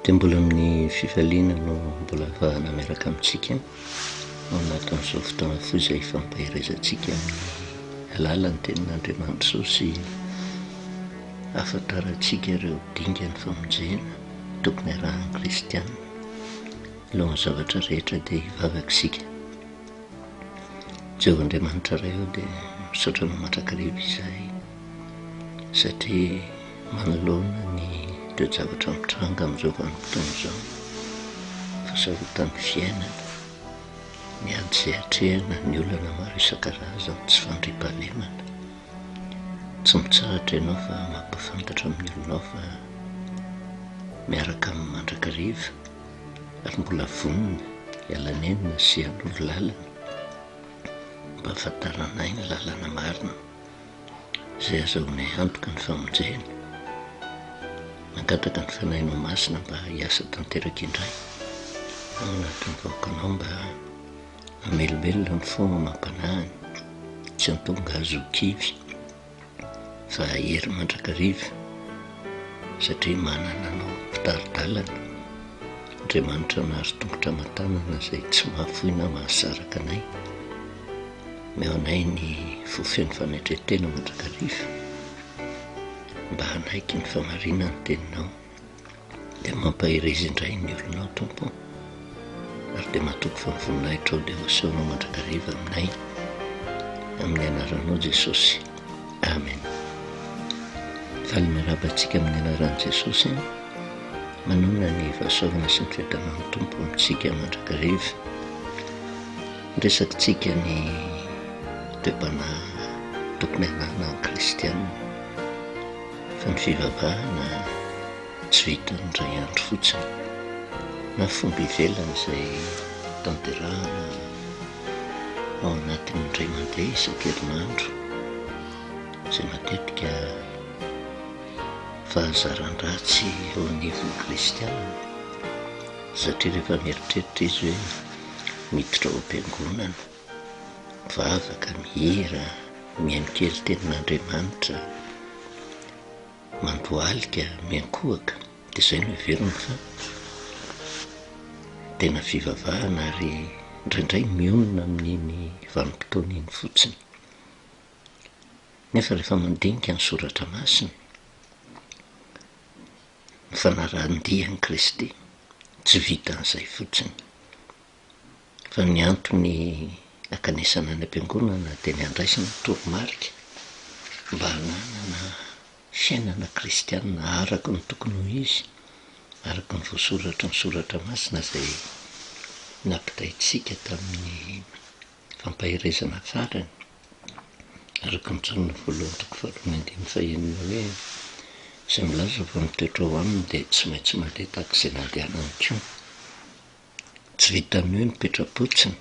Dia mbola amin'ny fifaliana no mbola ahafahana miaraka amintsika ao anatin'izao fotoana fohy izay ifampaherezantsika amin'ny alalan'ny tenin'Andriamanitra izao sy ahafantarantsika ireo dingan'ny famonjena tokony harahan'ny kristiana. Alohan'ny zavatra rehetra dia hivavaka isika. Jehovah Andriamanitra Ray ô dia misaotra Anao mandrakariva izahay satria manoloana ny toe-javatra mitranga amin'izao vanim-potoana izao, fahasarotan'ny fiainana, ny ady izay atrehina, ny olana maro isan-karazany, tsy fandriampahalemana. Tsy mitsahatra Ianao fa mampahafantatra amin'ny olonao fa miaraka aminy mandrakariva. ary mbola vonona hiala nenina sy hanoro lalana mba hahafantaranay ny lalana marina izay azahoanay antoka ny famonjena. Mangataka ny Fanahinao Masina mba hiasa tanteraka indray ao anatin'ny vahoakanao mba hamelombelona ny fo amam-panahiny, tsy hahatonga azy ho kivy. Fa hery mandrakariva satria manana anao mpitari-dalana, Andriamanitra nahary tongotra aman-tanana izay tsy mahafoy na mahasaraka anay. Omeo anay ny fo feno fanetren-tena mandrakariva mba hanaiky ny famarinan'ny teninao. Dia mampahereza indray ny olonao Tompo ary dia matoky fa ny voninahitrao dia ho asehonao mandrakariva aminay amin'ny anaranao Jesosy. Amen. Faly miarahaba antsika amin'ny anaran'i Jesosy. Manonona ny fahasoavana sy ny fiadanan'ny Tompo amintsika mandrakariva. Resakitsika ny toe-panahy tokony hananan'ny kristianina. Fa ny fivavahana tsy vitan'ny indray andro fotsiny, na fomba ivelany izay tanterahana ao anatin'ny indray mandeha isan-kerinandro, izay matetika fahazaran-dratsy eo anivon'ny kristiana, satria rehefa mieritreritra izy hoe miditra ao am-piangonana, mivavaka, mihira, mihaino kely tenin'Andriamanitra, mandohalika, miankohoka, dia izay no heveriny fa tena fivavahana ary indraindray mionona amin'iny vanim-potoana iny fotsiny. Nefa rehefa mandinika ny soratra masina, ny fanarahan-dia an'i Kristy, tsy vitan'izay fotsiny. Fa ny antony ankanesana any am-piangonana dia ny handraisana toromarika mba hananana fiainana kristianina araka ny tokony ho izy, araka ny voasoratry ny Soratra Masina izay nampitaintsika tamin'ny fampaherezana farany, araka ny Jaona voalohany toko faharoa ny andininy fahenina hoe, Izay milaza fa mitoetra ao aminy dia tsy maintsy mandeha tahaka izay nandehanany koa. Tsy vitan'ny hoe mipetra-potsiny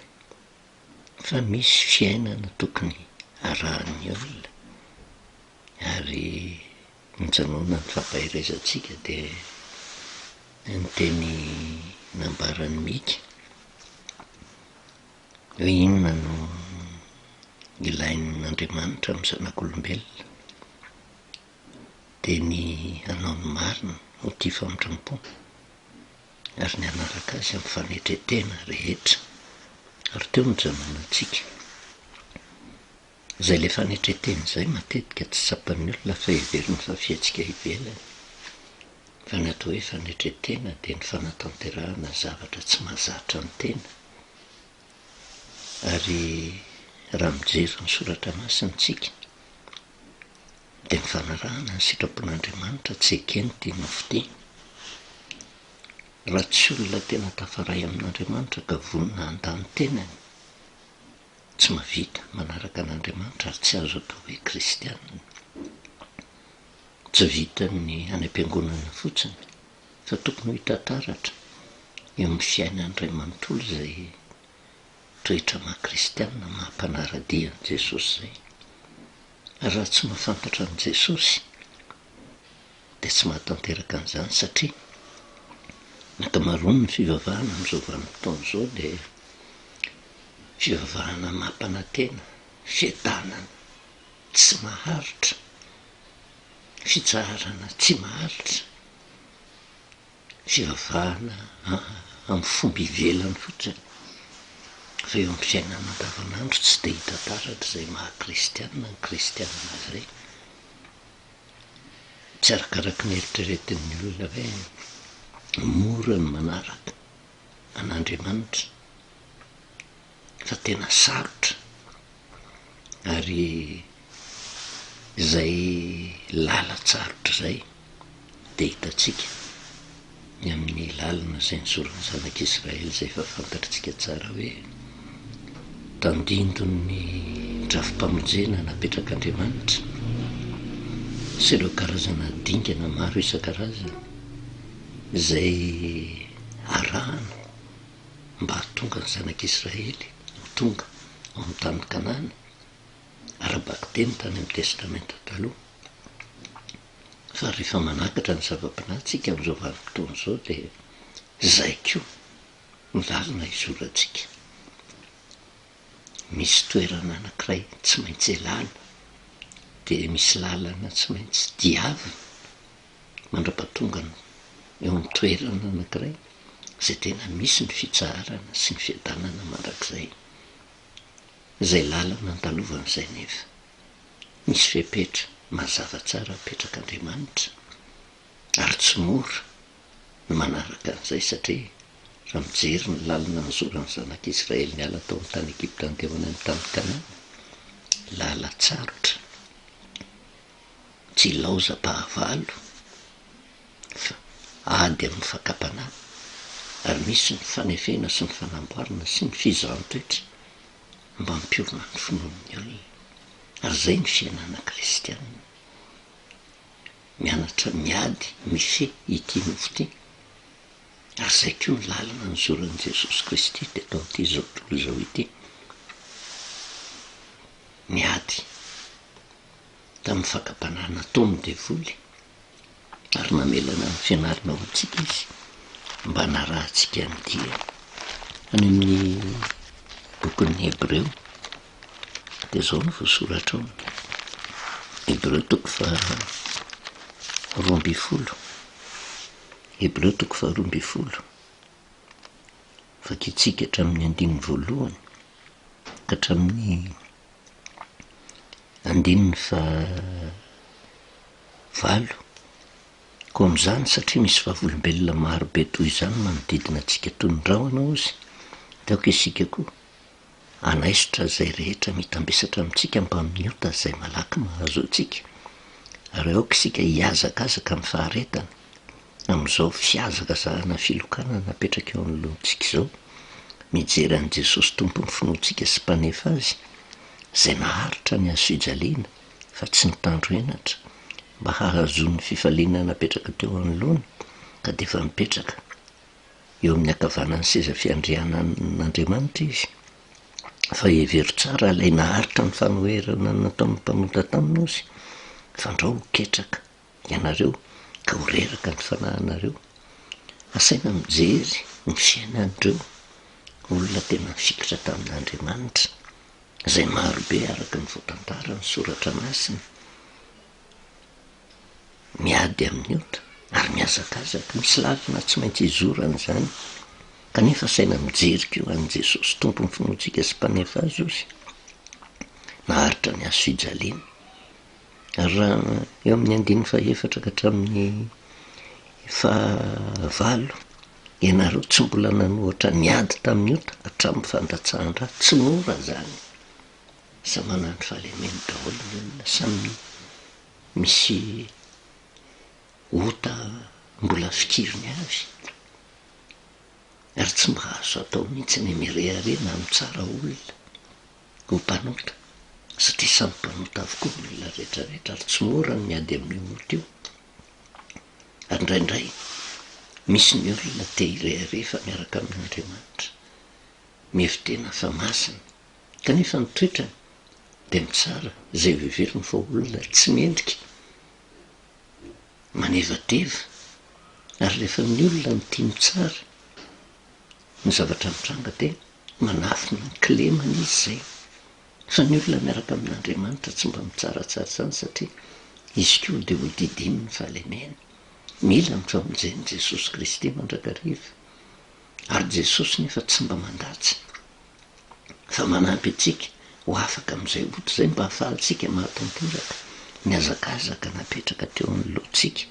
fa misy fiainana tokony arahan'ny olona ary mijanona ny fampaherezantsika dia ny teny nambaran'i Mika hoe inona no ilain'Andriamanitra amin'ny zanak'olombelona dia ny hanao ny marina ho tia famindram-po. ary ny hanaraka azy amin'ny fanetren-tena rehetra. Ary teo no nijanonantsika. Izay ilay fanetren-tena izay matetika tsy tsapan'ny olona fa heveriny fa fihetsika ivelany. Fa ny atao hoe fanetren-tena dia ny fanatanterahana zavatra tsy mahazatra ny tena. Ary raha mijery ny soratra masina isika dia ny fanarahana ny sitrapon'Andriamanitra tsy ekeny ity nofo ity. Raha tsy olona tena tafaray amin'Andriamanitra ka vonona handà ny tenany, tsy mahavita manaraka an'Andriamanitra ary tsy azo atao hoe kristianina. Tsy vitan'ny any am-piangonana fotsiny fa tokony ho hita taratra eo amin'ny fiainany iray manontolo izay toetra maha kristianina, maha mpanara-dia an'i Jesosy izay. Ary raha tsy mahafantatra an'i Jesosy dia tsy mahatanteraka an'izany satria ny ankamaroan'ny fivavahana amin'izao vanim-potoana izao dia fivavahana mampanantena fiadanana tsy maharitra, fitsaharana tsy maharitra. Fivavahana amin'ny fomba ivelany fotsiny, fa eo amin'ny fiainana andavanandro tsy dia hita taratra izay maha kristianina ny kristianina izay. Tsy arakaraky ny eritreretin'ny olona hoe mora ny manaraka an'Andriamanitra fa tena sarotra ary izay lalan-tsarotra izay dia hitantsika ny amin'ny lalana izay nizoran'ny zanak'Israely izay efa fantatritsika tsara hoe tandindon'ny drafi-pamonjena napetrak'Andriamanitra sy ireo karazana dingana maro isan-karazany izay arahana mba hahatonga ny zanak'Israely ho tonga ao amin'ny tany Kanana, ara-bakiteny tany amin'ny Testamenta Taloha. Fa rehefa manakatra ny zava-panahy tsika amin'izao vanim-potoana izao dia izay koa no lalana izorantsika. Misy toerana anankiray tsy maintsy elana, dia misy lalana tsy maintsy diavina mandra-pahatongana eo amin'ny toerana anankiray izay tena misy ny fitsaharana sy ny fiadanana mandrakizay. Izay lalana andalovana izay nefa. Misy fepetra mazava tsara apetrak'Andriamanitra ary tsy mora ny manaraka an'izay satria raha mijery ny lalana nizoran'ny zanak'Israely niala tao amin'ny tany Egypta handeha ho any amin'ny tany Kanana, lalan-tsarotra, tsy ilaozam-pahavalo fa ady amin'ny fakam-panahy ary misy ny fanefena sy ny fanamboarana sy ny fizahan-toetra mba hampiorina ny finoan'ny olona. Ary izay ny fiainana kristiana. Mianatra miady, mifehy ity nofo ity. Ary izay koa ny lalana nizoran'i Jesosy Kristy teto amin'ity izao tontolo izao ity. Niady tamin'ny fakam-panahy nataon'ny devoly ary namelana ny fianarana ho antsika izy mba hanarahantsika ny diany. Any amin'ny bokin'ny Hebreo dia izao no voasoratra ao, Hebreo toko faha 12, Hebreo toko faha 12, vakintsika hatramin'ny andininy voalohany ka hatramin'ny Andininy faha valo, Koa amin'izany, satria misy vavolombelona maro be toy izany manodidina antsika toy ny rahona, hozy, dia aoka isika koa hanaisotra izay rehetra mitambesatra amintsika mbamin'ny ota izay malaky mahazo antsika, ary aoka isika hihazakazaka amin'ny faharetana amin'izao fihazakazahana filokana napetraka eo anoloantsika izao, mijery an'i Jesosy Tompon'ny finoantsika sy Mpanefa azy, izay naharitra ny hazofijaliana fa tsy nitandro henatra, mba hahazoany ny fifaliana napetraka teo anoloany, ka dia efa mipetraka eo amin'ny ankavanan'ny seza fiandrianan'Andriamanitra izy. Fa hevero tsara ilay naharitra ny fanoherana nataon'ny mpanota taminy, hozy, fandrao ho ketraka ianareo ka ho reraka ny fanahinareo. Asaina mijery ny fiainan'ireo olona tena nifikitra tamin'Andriamanitra, izay maro be araka ny voatantaran'ny Soratra Masina, miady amin'ny ota ary mihazakazaka. Misy lalana tsy maintsy izorana izany, kanefa asaina mijery koa an'i Jesosy Tompon'ny finoantsika sy Mpanefa azy, hozy, naharitra ny hazo fijaliana. Ary raha eo amin'ny andininy fahefatra ka hatramin'ny fahavalo, ianareo tsy mbola nanohatra niady tamin'ny ota hatramin'ny fandatsahan-drà. Tsy mora izany. Samy manana ny fahalemeny daholo ny olona, samy misy ota mbola fikiriny avy. Ary tsy mba azo atao mihitsy ny mirehareha na mitsara olona. ho mpanota, satria samy mpanota avokoa ny olona rehetra rehetra ary tsy mora ny miady amin'io ota io. Ary indraindray misy ny olona te hirehareha fa miaraka amin'Andriamanitra, mihevi-tena fa masina, kanefa ny toetrany dia mitsara izay hoheveriny fa olona tsy mendrika, manevateva, ary rehefa ny olona no tia mitsara ny zavatra mitranga dia Manafina ny kilemany izy izay. Fa ny olona miaraka amin'Andriamanitra tsy mba mitsaratsara izany satria izy koa dia hodidinin' ny fahalemena. Mila ny famonjen'i Jesosy Kristy mandrakariva. Ary Jesosy nefa tsy mba mandatsa fa manampy antsika ho afaka amin'izay ota izay mba hahafahantsika mahatanteraka ny hazakazaka napetraka teo anoloantsika.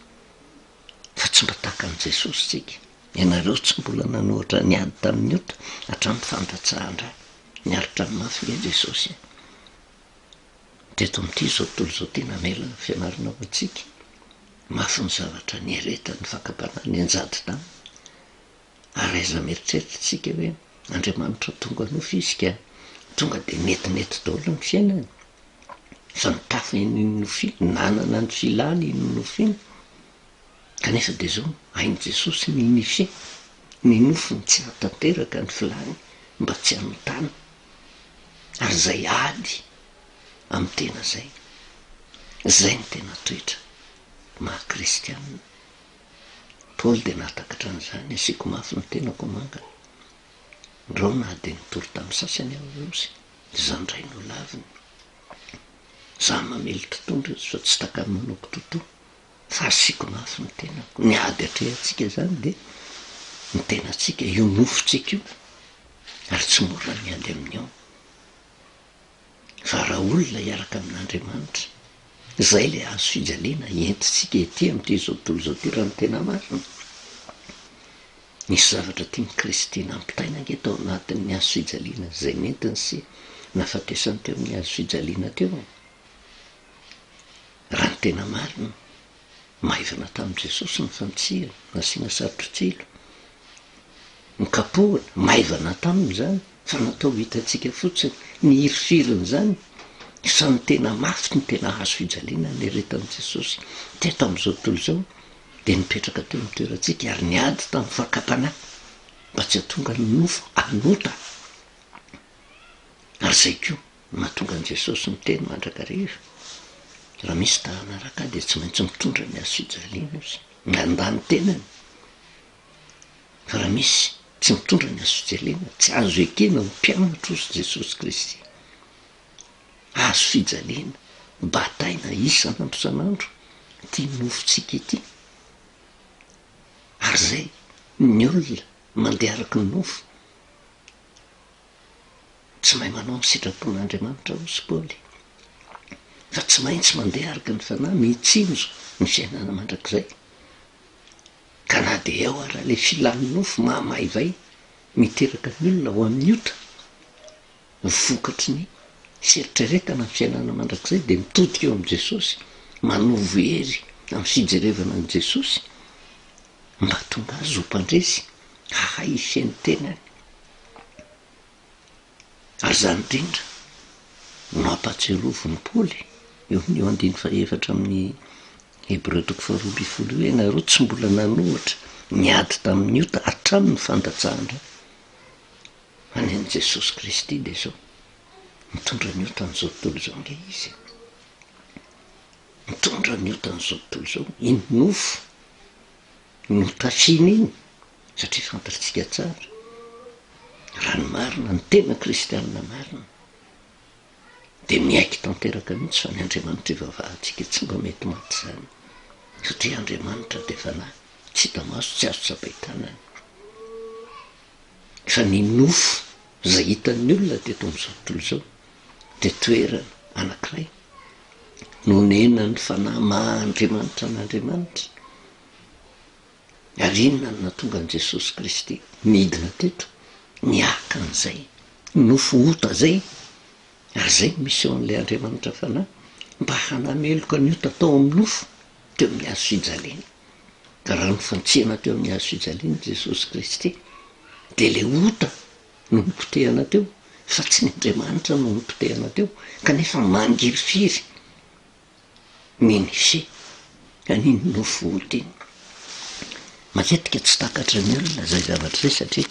Fa tsy mba tahaka an'i Jesosy isika. Ianareo tsy mbola nanohatra niady tamin'ny ota hatramin'ny fandatsahan-dra. Niaritra ny mafy nge Jesosy e. Teto amin'ity izao tontolo izao ity namela ny fianarana ho antsika. Mafy ny zavatra nieretany, ny fakam-panahy nianjady taminy. Ary aiza mieritreritra isika hoe Andriamanitra tonga nofo izy ka tonga dia metimety daholo ny fiainany. Fa nitafy iny nofo iny, nanana ny filany iny nofo iny. Kanefa dia izao, hain'i Jesosy ny nifehy ny nofony tsy hahatanteraka ny filany mba tsy hanotana. Ary izay ady amin'ny tena izay, izay no tena toetra maha kristianina. Paoly dia nahatakatra an'izany, asiako mafy ny tenako mangana. Ndrao na dia nitory tamin'ny sasany aho Rossy, izaho indray no laviny. Izaho mamely totohondry izy fa tsy takany manao kitotoa. Fa asiako mafy ny tenako. Ny ady atrehantsika izany dia ny tenantsika, io nofontsika io. Ary tsy mora ny miady amin'io. Fa raha olona hiaraka amin'Andriamanitra, izay ilay hazo fijaliana entintsika ety amin'ity izao tontolo izao ity raha ny tena marina. Nisy zavatra tian'i Kristy nampitaina ange tao anatin'ny hazo fijaliana izay nentiny sy nahafatesany teo amin'ny hazo fijaliana teo. Raha ny tena marina, maivana tamin'i Jesosy ny fantsihana, nasiana satrotsilo, nokapohina, maivana taminy izany, fa natao ho hitantsika fotsiny ny hirifirin'izany, fa ny tena mafy, ny tena hazo fijaliana niaretan'i Jesosy teto amin'izao tontolo izao, dia nipetraka teo amin'ny toerantsika ary niady tamin'ny fakam-panahy mba tsy hahatonga ny nofo hanota. Ary izay koa no mahatonga an'i Jesosy miteny mandrakariva, raha misy ta hanaraka ahy dia tsy maintsy mitondra ny hazo fijaliana izy, mandà ny tenany. Fa raha misy tsy mitondra ny hazo fijaliana, tsy azo ekena ho mpianatra hozy Jesosy Kristy. Hazo fijaliana, bataina isan'andro isan'andro ity nofontsika ity. Ary izay ny olona mandeha araka ny nofo Tsy mahay manao ny sitrapon'Andriamanitra hozy Paoly, fa tsy maintsy mandeha araka ny Fanahy mitsinjo ny fiainana mandrakizay. Ka na dia eo ara ilay filan'ny nofo mahamaivay miteraka ny olona ho amin'ny ota, vokatry ny fieritreretana ny fiainana mandrakizay dia mitodika eo amin'i Jesosy, manovo hery amin'ny fijerevana an'i Jesosy mba hahatonga azy ho mpandresy, hahay hifehy ny tenany. Ary izany indrindra no ampahatsiarovin'i Paoly eo amin'io andininy fahefatra amin'ny Hebreo toko faharoa ambin'ny folo io hoe, Ianareo tsy mbola nanohitra niady tamin'ny ota hatramin'ny fandatsahan-dra. Fa ny an'i Jesosy Kristy dia izao, mitondra ny otan'izao tontolo izao ange Izy e. Mitondra ny otan'izao tontolo izao, iny nofo notafiany iny. Satria fantatsika tsara, raha ny marina, ny tena kristianina marina dia miaiky tanteraka mihitsy fa ny Andriamanitra ivavahantsika tsy mba mety maty izany, satria Andriamanitra dia fanahy, tsy hita maso, tsy azo tsapain-tanana. Fa ny nofo izay hitan'ny olona teto amin'izao tontolo izao dia toerana anankiray nonenan'ny fanahy maha Andriamanitra an'Andriamanitra. Ary inona no nahatonga an'i Jesosy Kristy nidina teto niaka an'izay nofo ota izay? Ary izay no mission-n'ilay Andriamanitra Fanahy, mba hanameloka ny ota tao amin'ny nofo teo amin'ny hazo fijaliana. Ka raha nofantsihana teo amin'ny hazo fijaliana Jesosy Kristy, dia ilay ota no nopotehana teo, fa tsy ny Andriamanitra no nopotehana teo, kanefa mangirifiry Minife an'iny nofo ota iny. Matetika tsy takatry ny olona izay zavatra izay satria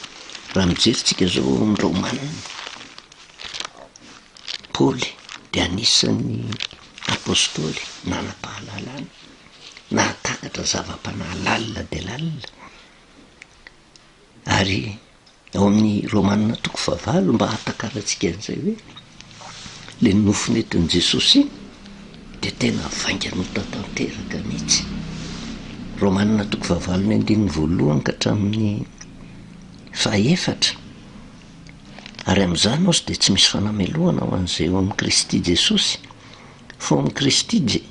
raha mijery tsika zao ao amin'ny Romana, Paoly dia anisan'ny apôstôly nanam-pahalalana, nahatakatra zava-panahy lalina dia lalina. Ary ao amin'ny Romana toko fahavalo mba hahatakarantsika an'izay hoe le nofo nentin'i Jesosy iny dia tena vaingan'ota tanteraka mihitsy. Romana toko fahavalo ny andininy voalohany ka hatramin'ny fahaefatra. Ary amin'izany hozy dia tsy misy fanamelohana ho an'izay eo amin'i Kristy Jesosy, fa ao amin'i Kristy Je,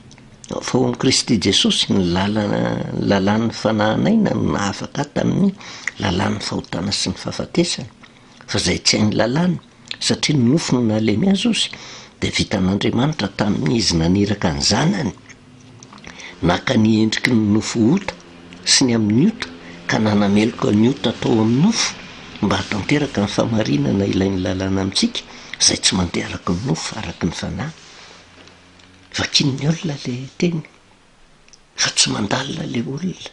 fa ao amin'i Kristy Jesosy ny lalana, ny lalàn'ny fanahin'aina no nahafaka ahy tamin'ny lalàn'ny fahotana sy ny fahafatesana. Fa izay tsy hain'ny lalàna, satria ny nofo no nahalemy azy hozy, dia vitan'Andriamanitra tamin'izy naniraka ny Zanany, Naka ny endriky ny nofo ota sy ny amin'ny ota ka nanameloka ny ota tao amin'ny nofo mba hahatanteraka ny fahamarinana ilain'ny lalàna amintsika izay tsy mandeha araka ny nofo fa araka ny fanahy. Vakian'ny olona ilay teny fa tsy mandalina ilay olona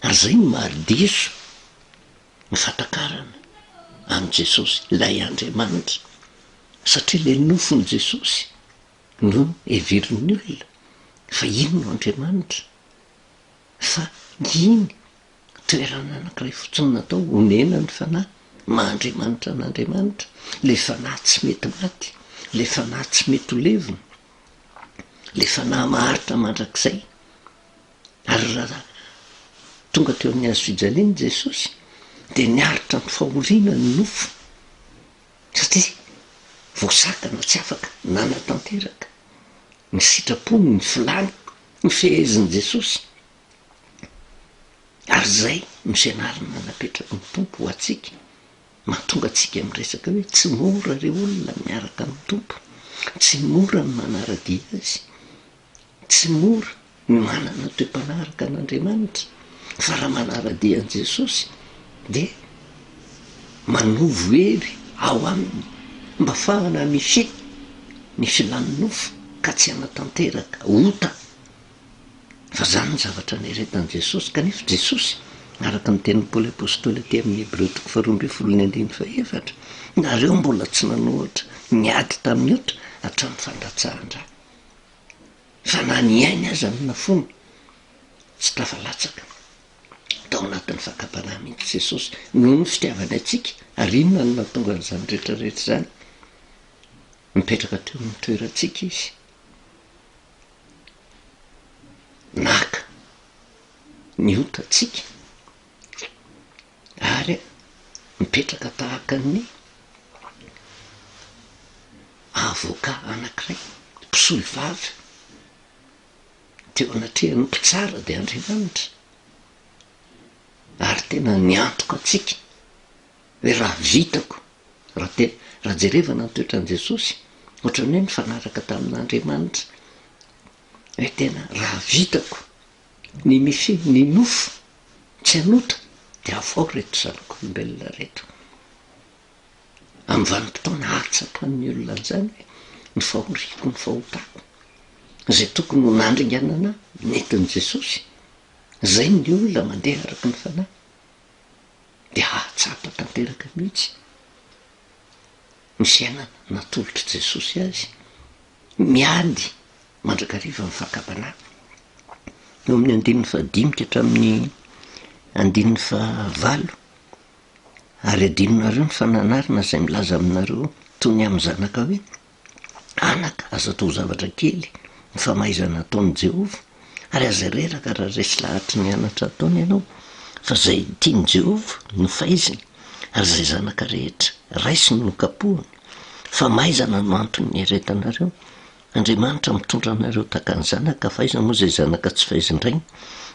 ary izay no mahadiso ny fahatakarana an'i Jesosy ilay Andriamanitra satria ilay nofon'i Jesosy no heverin'ny olona fa iny no Andriamanitra fa iny toerana anankiray fotsiny natao honenan'ny fanahy maha Andriamanitra an'Andriamanitra, ilay fanahy tsy mety maty, ilay fanahy tsy mety ho levona, ilay fanahy maharitra mandrakizay. Ary raha tonga teo amin'ny hazo fijaliana Jesosy dia niaritra ny fahoriana ny nofo. Satria voasakana tsy afaka nanatanteraka ny sitrapony, ny filany, ny fehezin'i Jesosy. Ary izay no fianarana napetraky ny Tompo ho antsika, mahatonga antsika miresaka hoe tsy mora re olona ny miaraka amin'ny Tompo, tsy mora ny manara-dia Azy. Tsy mora ny manana toe-panahy araka an'Andriamanitra, fa raha manara-dia an'i Jesosy dia manovo hery ao aminy mba afahana mifehy ny filan'ny nofo ka tsy hanatanteraka ota. Fa izany ny zavatra nieretan'i Jesosy, kanefa Jesosy, araka ny tenin'i Paoly Apostoly aty amin'ny Hebreo toko faharoa ambin'ny folo ny andininy fahefatra, nareo mbola tsy nanohitra niady tamin'ny ota hatramin'ny fandatsahan-dra. Fa na ny ainy aza no nafony, tsy tafalatsaka tao anatin'ny fakam-panahy mihitsy Jesosy noho ny fitiavany antsika. Ary inona no nahatonga an'izany rehetra rehetra izany? Nipetraka teo amin'ny toerantsika Izy. Naka ny otantsika ary mipetraka tahaka ny avocat anankiray, mpisolovava teo anatrehan'ny mpitsara dia Andriamanitra, ary tena niantoka antsika hoe raha vitako, raha te, raha jerevana ny toetran'i Jesosy, ohatran'ny hoe nifanaraka tamin'Andriamanitra, hoe tena raha vitako ny mifehy ny nofo tsy hanota dia afaho ireto zanak'olombelona ireto. Amin'ny vanim-potoana ahatsapan'ny olona an'izany hoe ny fahoriako, ny fahotako, izay tokony ho nandringanana ahy, nentin'i Jesosy, izay ny olona mandeha araka ny fanahy dia hahatsapa tanteraka mihitsy ny fiainana natolotr'i Jesosy azy, miady mandrakariva ny fakam-panahy. Eo amin'ny andininy fahadimy ka hatramin'ny andininy fahavalo, ary adinonareo ny fananarana izay milaza aminareo toy ny amin'ny zanaka hoe, Anaka, aza atao zavatra kely ny famaizana ataon'i Jehovah, ary aza reraka raha resy lahatry ny anatra ataony ianao, fa izay tian'i Jehovah no faiziny, ary izay zanaka rehetra raisiny no kapohiny. Famaizana no antony nieretanareo. Andriamanitra mitondra anareo tahaka ny zanaka, fa aiza moa izay zanaka tsy faizin-drainy?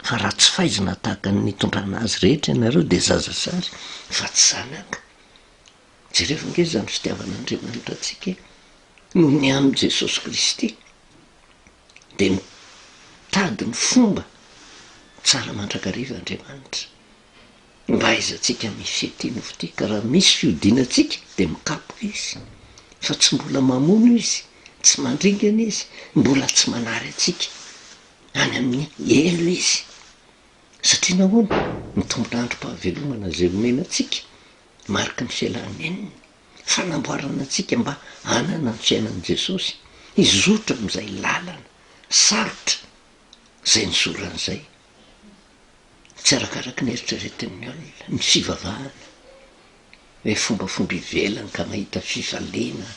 Fa raha tsy faizina tahaka ny nitondrana azy rehetra ianareo dia zazasary fa tsy zanaka. Jereo ange izany fitiavan'Andriamanitra antsika e! Noho ny amin'i Jesosy Kristy dia mitady ny fomba tsara mandrakariva Andriamanitra. Mba ahaizantsika mifehy ity nofo ity, ka raha misy fihodinantsika dia mikapoka izy, fa tsy mbola mamono izy, tsy mandringana izy, mbola tsy manary antsika any amin'ny helo izy. Satria nahoana? Ny tombon'androm-pahavelomana izay omena antsika, mariky ny fialan'ny fanamboarana antsika mba hanana ny fiainan'i Jesosy, hizotra amin'izay lalana sarotra izay nizorany izay. Tsy arakaraky ny eritreretin'ny olona ny fivavahana, hoe fombafomba ivelany ka mahita fifaliana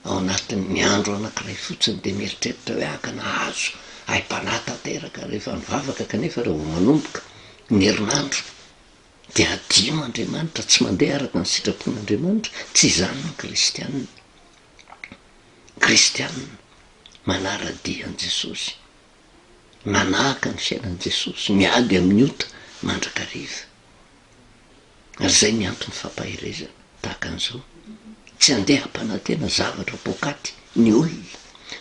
ao anatin'ny andro anankiray fotsiny dia mieritreritra hoe ah ka nahazo aim-panahy tanteraka rehefa mivavaka kanefa raha vao manomboka ny herinandro dia adino Andriamanitra, tsy mandeha araka ny sitrapon'Andriamanitra, tsy izany ny kristiana. Kristiana manara-dia an'i Jesosy, manahaka ny fiainan'i Jesosy, miady amin'ny ota mandrakariva. Ary izay ny antony fampaherezana tahaka an'izao. Tsy handeha hampanantena zavatra poakaty ny olona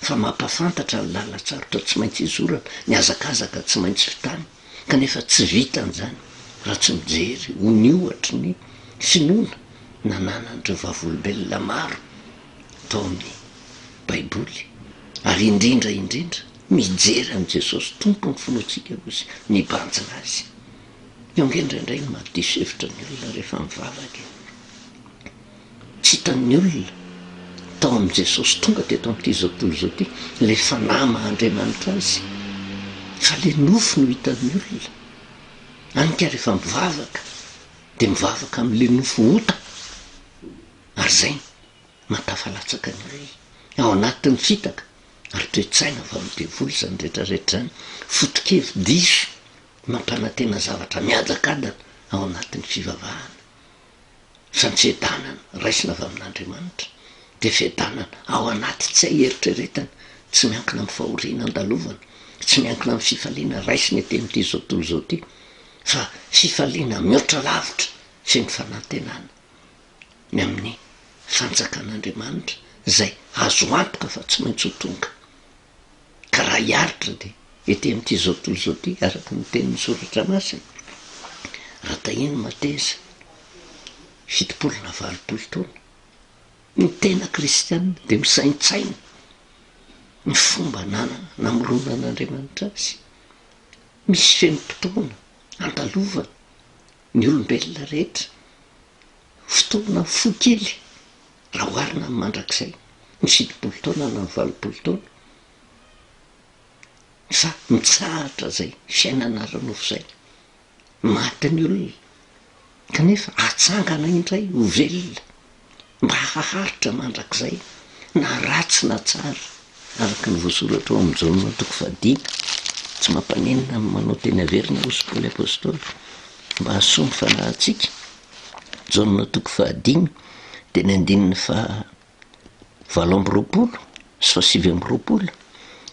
fa mampahafantatra ny lalan-tsarotra tsy maintsy izorana, ny hazakazaka tsy maintsy vitany, kanefa tsy vitan'izany raha tsy mijery ho ny ohatry ny finoana nananan'ireo vavolombelona maro tao amin'ny Baiboly, ary indrindra indrindra mijery an'i Jesosy Tompon'ny finoantsika hozy mibanjina Azy. Eo ange indraindray no mahadiso hevitra ny olona rehefa mivavaka e! Tsy hitan'ny olona tao amin'i Jesosy tonga teto amin'ity izao tontolo izao ity ilay fanahy maha Andriamanitra azy fa ilay nofo no hitan'ny olona. Any ka rehefa mivavaka dia mivavaka amin'ilay nofo ota ary izay mahatafalatsaka ny olona ao anatin'ny fitaka ary toe-tsaina avy amin'ny devoly izany rehetra rehetra izany, foto-kevi-diso Mampanantena zavatra miadakadana ao anatin'ny fivavahana. Fa ny fiadanana raisina avy amin'Andriamanitra dia fiadanana ao anaty tsy hay eritreretana, tsy miankina amin'ny fahoriana andalovana, tsy miankina amin'ny fifaliana raisina ety amin'ity izao tontolo izao ity, fa fifaliana mihoatra lavitra feno fanantenana ny amin'ny fanjakan'Andriamanitra izay azo antoka fa tsy maintsy ho tonga. Ka raha hiaritra dia ety amin'ity izao tontolo izao ity, araka ny tenin'ny Soratra Masina, raha tahian'ny mateza, 70 na 80 taona, ny tena kristiana dia misaintsaina ny fomba namoronan'Andriamanitra azy. Misy fenim-potoana andalovana ny olombelona rehetra, fotoana fohy kely Raha oharina amin'ny mandrakizay, ny 70 taona na ny 80 taona, fa mitsahatra izay fiainana ara-nofo izay, maty ny olona, kanefa atsangana indray ho velona mba haharitra mandrakizay na ratsy na tsara, araka ny voasoratra ao amin'ny Jaona toko fahadimy, tsy mampaninona ny manao teny averina hoy Paoly Apostoly, mba hahasoa ny fanahintsika. Jaona toko fahadimy dia ny andininy faha 28 sy faha 29,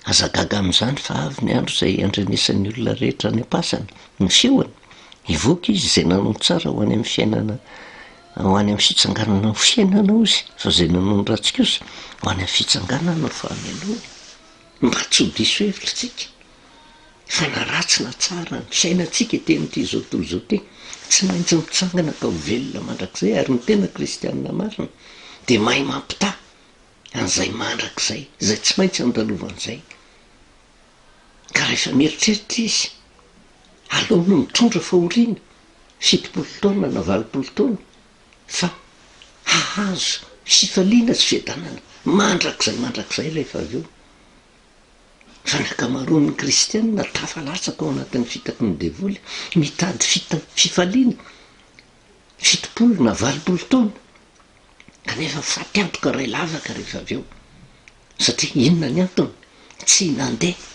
Aza gaga amin'izany fa avy ny andro izay handrenesan'ny olona rehetra any am-pasana ny feony, hivoaka izy izay nanao ny tsara ho any amin'ny fiainana ho any amin'ny fitsanganana ho fiainana hozy, fa izay nanao ny ratsy kosa ho any amin'ny fitsanganana ho fahamelohana. Mba tsy ho diso hevitra isika. Fa na ratsy na tsara ny fiainantsika ety amin'ity izao tontolo izao ity, tsy maintsy mitsangana ka ho velona mandrakizay ary ny tena kristianina marina dia mahay mampitaha an'izay mandrakizay, izay tsy maintsy andalovan'izay. Ka rehefa mieritreritra izy, aleony mitondra fahoriana 70 taona na 80 taona fa hahazo fifaliana sy fiadanana mandrakizay mandrakizay rehefa avy eo. Fa ny ankamaroan'ny kristiana tafalatsaka ao anatin'ny fitaky ny devoly, mitady fita fifaliana 70 na 80 taona, kanefa faty antoka iray lavaka rehefa avy eo. Satria inona ny antony? Tsy nandeha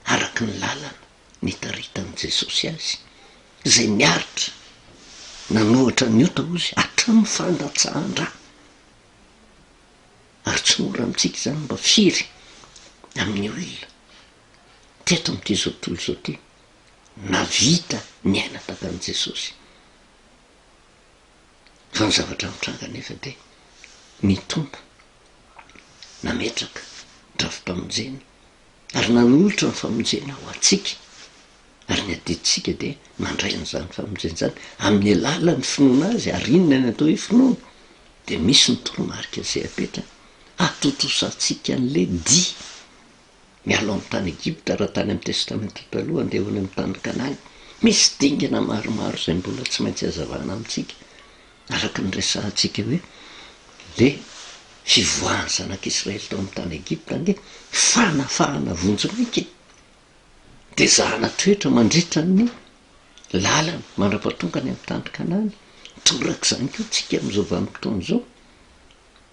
araka ny lalana nitaritan'i Jesosy azy, izay niaritra nanohatra ny ota hozy hatramin'ny fandatsahan-dra. Ary tsy mora amintsika izany mba firy amin'ny olona teto amin'ity izao tontolo izao ity nahavita niaina tahaka an'i Jesosy. Fa ny zavatra mitranga anefa dia ny Tompo nametraka drafi-pamonjena ary nanolotra ny famonjena ho antsika ary ny adidintsika dia mandray an'izany famonjena izany amin'ny alalan'ny finoana azy ary inona ny atao hoe finoana? Dia misy ny toromarika izay apetrany hahatontosantsika an'ilay dia miala ao amin'ny tany Egypta raha tany amin'ny Testamenta Taloha handeha ho any amin'ny tany Kanana. Misy dingana maromaro izay mbola tsy maintsy hazavana amintsika araka ny resahantsika hoe le fivoahan'ny zanak'Israely tao amin'ny tany Egypta ange fanafahana vonjimaika e! Dia zahana toetra mandritra ny lalana mandra-pahatonga any amin'ny tany Kanana. Torak'izany koa tsika amin'izao vanim-potoana izao,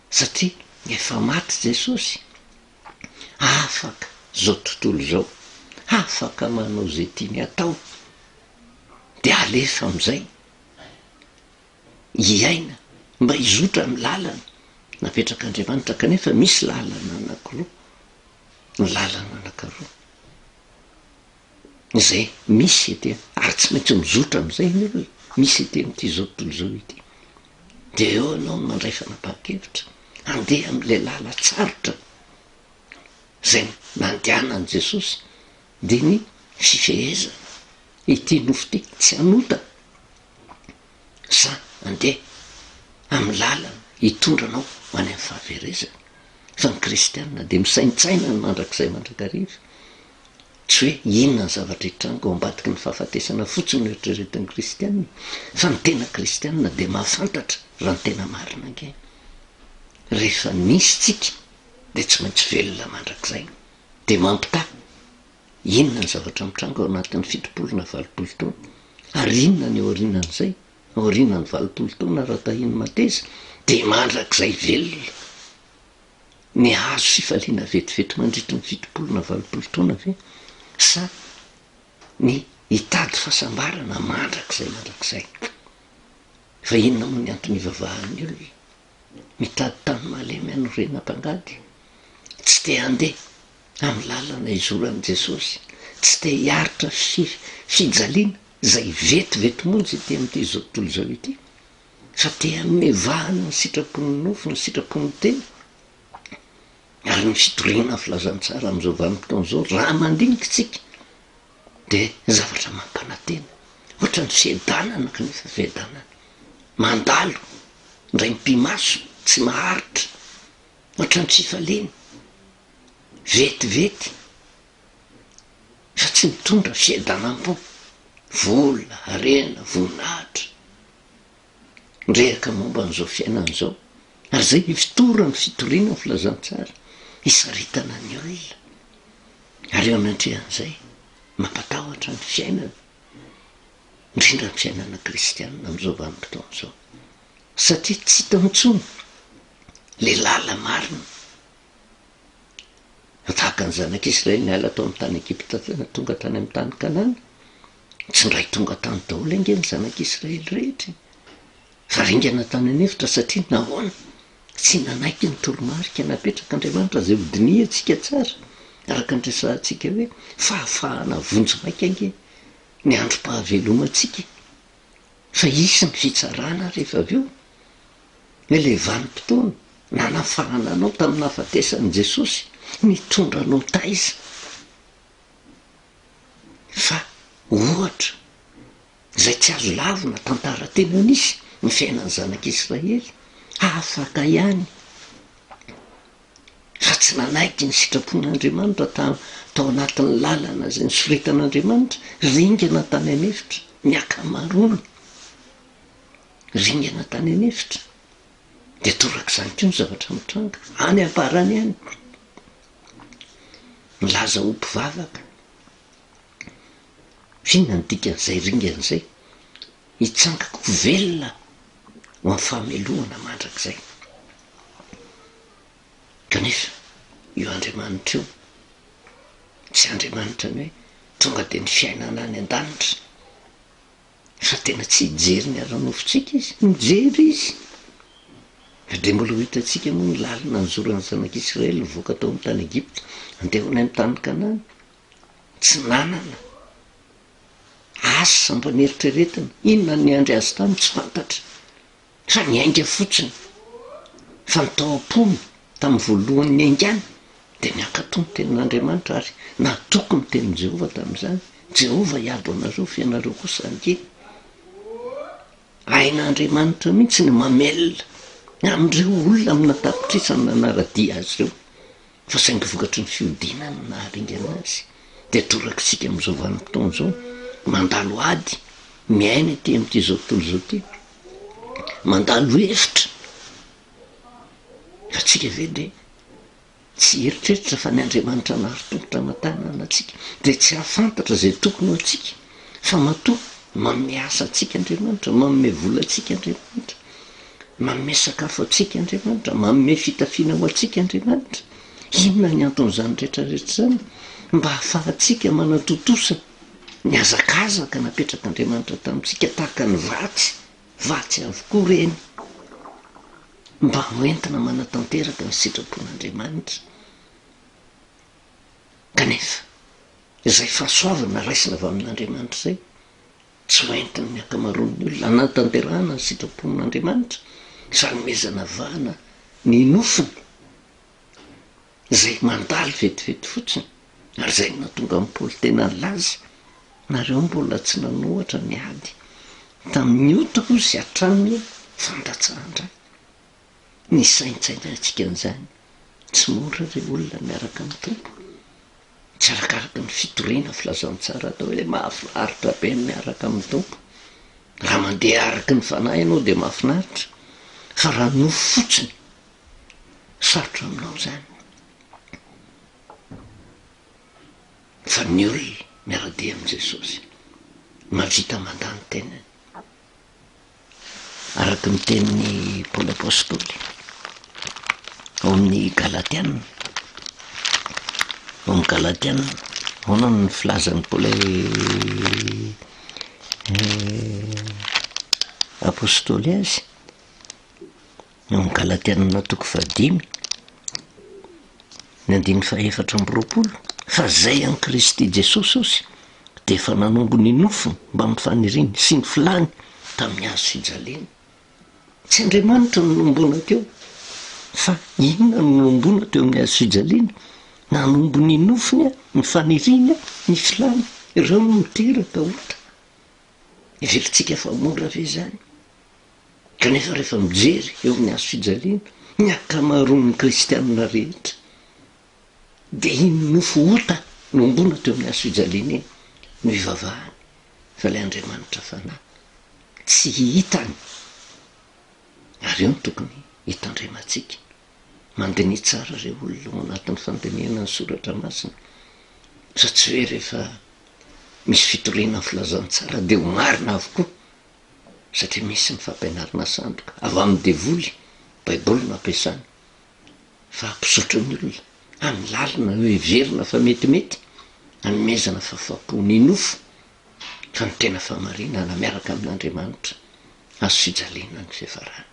satria efa maty Jesosy, afaka izao tontolo izao. Afaka manao izay tiany atao. Dia alefa amin'izay hiaina mba hizotra amin'ny lalana napetrak'Andriamanitra kanefa misy lalana anankiroa. Ny lalana anankiroa izay misy ety ary tsy maintsy mizotra amin'izay ny olona misy ety amin'ity izao tontolo izao ity. Dia eo ianao no mandray fanapahan-kevitra handeha amin'ilay lalan-tsarotra izay nandehanan'i Jesosy dia ny fifehezana ity nofo ity tsy hanota sa handeha amin'ny lalana hitondra anao ho any amin'ny fahaverezana. Fa ny kristiana dia misaintsaina ny mandrakizay mandrakariva. Tsy hoe inona ny zavatra hitranga ao ambadiky ny fahafatesana fotsiny no eritreretin'ny kristiana, fa ny tena kristiana dia mahafantatra raha ny tena marina ange. Rehefa nisy tsika dia tsy maintsy velona mandrakizay. Dia mampitaha inona ny zavatra mitranga ao anatin'ny 70 na 80 taona, ary inona ny aorianan'izay, aorianan'ny 80 taona raha tahian'ny mateza dia mandrakizay velona. Ny hahazo fifaliana vetivety mandritry ny 70 na 80 taona ve sa ny hitady fahasambarana mandrakizay mandrakizay? Fa inona moa ny antony ivavahan'ny olona? Mitady tany malemy hanorenam-pangady? Tsy te handeha amin'ny lalana izoran'i Jesosy, tsy te hiaritra fijaliana izay vetivety monja ety amin'ity izao tontolo izao ity, fa te hanome vahana ny sitrapon'ny nofo, ny sitrapon'ny tena, ary ny fitoriana ny filazantsara amin'izao vanim-potoana izao, raha mandinika isika dia zavatra mampanantena, ohatran'ny fiadanana kanefa fiadanana mandalo, indray mipi-maso, tsy maharitra, ohatran'ny fifaliana, vetivety fa tsy mitondra fiadanam-po, vola, harena, voninahitra. Mirehaka momba an'izao fiainana izao, ary izay ifotoran'ny fitoriana ny filazantsara, hisaritana ny olona. Ary eo anatrehan'izay, mampatahotra ny fiainana, indrindra ny fiainana kristianina amin'izao vanim-potoana izao, satria tsy hita intsony ilay lala-marina. Fa tahaka ny zanak'Israely niala tao amin'ny tany Egypta tonga tany amin'ny tany Kanana, tsy indray tonga tany daholo ange ny zanak'Israely rehetra e! Fa ringana tany an'efitra satria nahoana? Tsy nanaiky ny toromarika napetrak'Andriamanitra izay hodinihantsika tsara, araka ny resahantsika hoe fahafahana vonjimaika ange ny androm-pahavelomantsika e! Fa hisy ny fitsarana rehefa avy eo. Ilay vanim-potoana nanafahana anao tamin'ny nahafatesan'i Jesosy nitondra anao taiza? Fa ohatra izay tsy azo lavina tantara tena nisy ny fiainan'ny zanak'Israely, afaka ihany fa tsy nanaiky ny sitrapon'Andriamanitra tao anatin'ny lalana izay nosoretan'Andriamanitra, ringana tany an'efitra ny ankamaroany. Ringana tany an'efitra. Dia torak'izany koa ny zavatra mitranga any am-parany any. Milaza ho mpivavaka. F'inona no dikan'izay ringana izay? Hitsangako ho velona ho amin'ny fahamelohana mandrakizay. Kanefa io Andriamanitra io tsy Andriamanitra ny hoe tonga dia ny fiainana any an-danitra. Fa tena tsy hijery ny ara-nofontsika izy, mijery izy. Fa dia mbola ho hitantsika moa ny lalina nizoran'ny zanak'Israely nivoaka tao amin'ny tany Egypta, handeha ho any amin'ny tany Kanana. Tsy nanana asa mba neritreretina, inona no niandry azy tany tsy fantatra. Fa niainga fotsiny. Fa ny tao am-pony tamin'ny voalohany niaingàny dia nankatò ny tenin'Andriamanitra ary natoky ny tenin'i Jehovah tamin'izany, Jehovah hiady ho anareo fa ianareo kosa hangehy. Hain'Andriamanitra mihitsy ny mamelona amin'ireo olona amina tapitrisany nanara-dia azy ireo. Fa saingy vokatry ny fihodinany no naharingana azy. Dia torak'isika amin'izao vanim-potoana izao, mandalo ady, miaina ety amin'ity izao tontolo izao ity, mandalo efitra. Fa tsika ve dia tsy hieritreritra fa ny Andriamanitra nahari-tongotra aman-tanana antsika dia tsy hahafantatra izay tokony ho antsika fa matoa manome asa antsika Andriamanitra, manome vola antsika Andriamanitra, manome sakafo antsika Andriamanitra, manome fitafiana ho antsika Andriamanitra. Inona ny anton'izany rehetra rehetra izany? Mba hahafahantsika manatontosa ny hazakazaka napetrak'Andriamanitra tamintsika tahaka ny vatsy, vatsy avokoa ireny, mba ho entina manatanteraka ny sitrapon'Andriamanitra. Kanefa, izay fahasoavana raisina avy amin'Andriamanitra izay, tsy ho entin'ny ankamaroan'ny olona hanatanterahana ny sitrapon'Andriamanitra, ny fanomezana vahana ny nofony, izay mandalo vetivety fotsiny, ary izay no nahatonga an'i Paoly tena nilaza, Nareo mbola tsy nanohatra ny ady tamin'ny ota hozy hatramin'ny fandatsahan-dra. Nisaintsainantsika an'izany. Tsy mora ry olona miaraka amin'ny Tompo. Tsy arakaraka ny fitoriana filazantsara atao hoe mahafinaritra be ny miaraka amin'ny Tompo. Raha mandeha araka ny fanahy ianao dia mahafinaritra, fa raha nofo fotsiny, sarotra aminao izany. Fa ny olona miara-dia amin'i Jesosy, mahavita mandà ny tenany. Araka ny tenin'i Paoly Apostoly ao amin'ny Galatiana, ao amin'ny Galatiana, ahoana no filazan'i Paoly Apostoly azy? Ao amin'ny Galatiana toko fahadimy, ny andininy fahefatra amby 20, fa izay an'i Kristy Jesosy osy dia efa nanombo ny nofony mbamin'ny faniriany sy ny filany tamin'ny hazo fijaliana. Tsy Andriamanitra no nomboana teo, fa inona no nomboana teo amin'ny hazo fijaliana? Nanombo ny nofony, ny faniriany, ny filany. Ireo no niteraka ota. Heverintsika fa mora ve izany? Kanefa rehefa mijery eo amin'ny hazo fijaliana, ny ankamaroan'ny kristianina rehetra Dia iny nofo ota nohomboana teo amin'ny hazo fijaliana iny no ivavahany fa ilay Andriamanitra Fanahy tsy hitany. Ary eo no tokony hitandremantsika. Mandiniha tsara ireo olona ao anatin'ny fandinihana ny soratra masina fa tsy hoe rehefa misy fitoriana ny filazantsara dia ho marina avokoa satria misy ny fampianarana sandoka avy amin'ny devoly, baiboly no ampiasany. fa hampisotro ny olona amin'ny lalina noheverina fa metimety, hanomezana fahafahampo ny nofo, fa ny tena fahamarinana miaraka amin'Andriamanitra, hazo fijaliana ny fiafarany.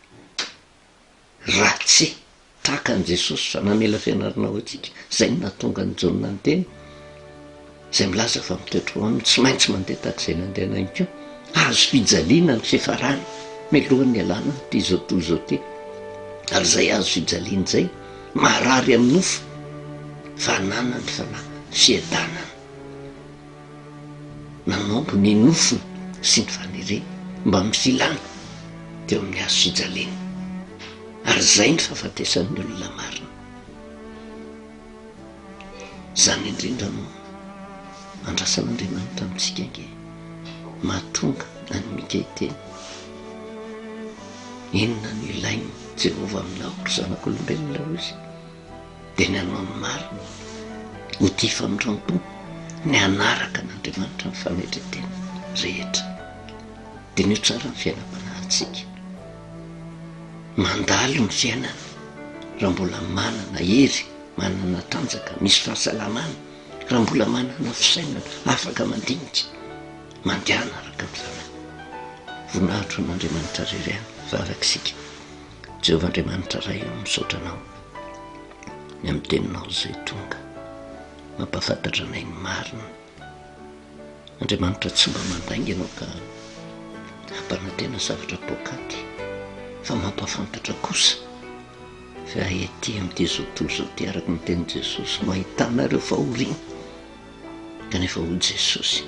Raha tsy tahaka an'i Jesosy fa namela fianarana ho antsika, izay no nahatonga an'i Jaona niteny, izay milaza fa mitoetra ao aminy, tsy maintsy mandeha tahaka izay nandehanany koa. Hazo fijaliana ny fiafarany, mialohan'ny hialana amin'ity izao tontolo izao ity. Ary izay hazo fijaliana izay, marary amin'ny nofo, fa ananany fanahy fiadanana. Nanompo ny nofony sy ny faniriany mbamin'ny filany teo amin'ny hazo fijaliana. Ary izay ny fahafatesan'ny olona marina. Izany indrindra no andrasan'Andriamanitra amintsika ange. Mahatonga an'i Mika hiteny, Inona no ilain'i Jehovah aminao, ry zanak'olombelona? hoy izy. Dia ny hanao ny marina, ho tia famindram-po, ny hanaraka an'Andriamanitra amin'ny fanetren-tena rehetra. Diniho tsara ny fiainam-panahintsika. Mandalo ny fiainana raha mbola manana hery manana tanjaka, misy fahasalamana, raha mbola manana fisainana afaka mandinika, mandehana araka ny Fanahy. Voninahitra ho an'Andriamanitra irery ihany, vavaka isika. Jehovah Andriamanitra Ray ô, misaotra Anao ny amin'ny Teninao izay tonga mampahafantatra anay ny marina. Andriamanitra tsy mba mandainga Ianao ka hampanantena zavatra poakaty fa mampahafantatra kosa Fa ety amin'ity izao tontolo izao ity araka ny tenin'i Jesosy no ahitana ireo fahoriana. Kanefa hoy Jesosy,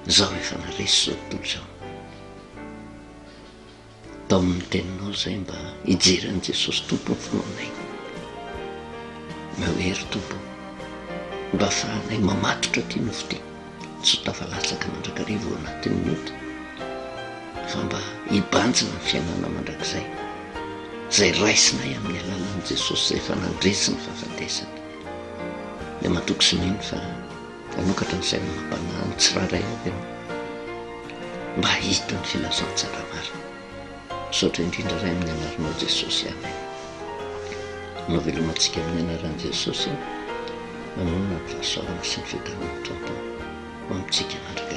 Izaho efa naresy izao tontolo izao. Tao amin'ny teninao izay mba hijery an'i Jesosy Tompo ny finoanay. Omeo hery Tompo mba ahafahanay mamatotra ity nofo ity. Tsy ho tafalatsaka mandrakariva ao anatin'ny ota, fa mba hibanjina ny fiainana mandrakizay, izay raisinay amin'ny alalan'i Jesosy izay efa nandresy ny fahafatesana. Dia matoky sy mino fa hanokatra ny saina amam-panahy ny tsirairay avy ianao mba hahita ny filazantsara marina. Misaotra indrindra Ray amin'ny anaranao Jesosy. Amen. Manao veloma antsika amin'ny anaran'i Jesosy. Manonona ny fahasoavana sy ny fiadanan'ny Tompo ho amintsika mandrakariva.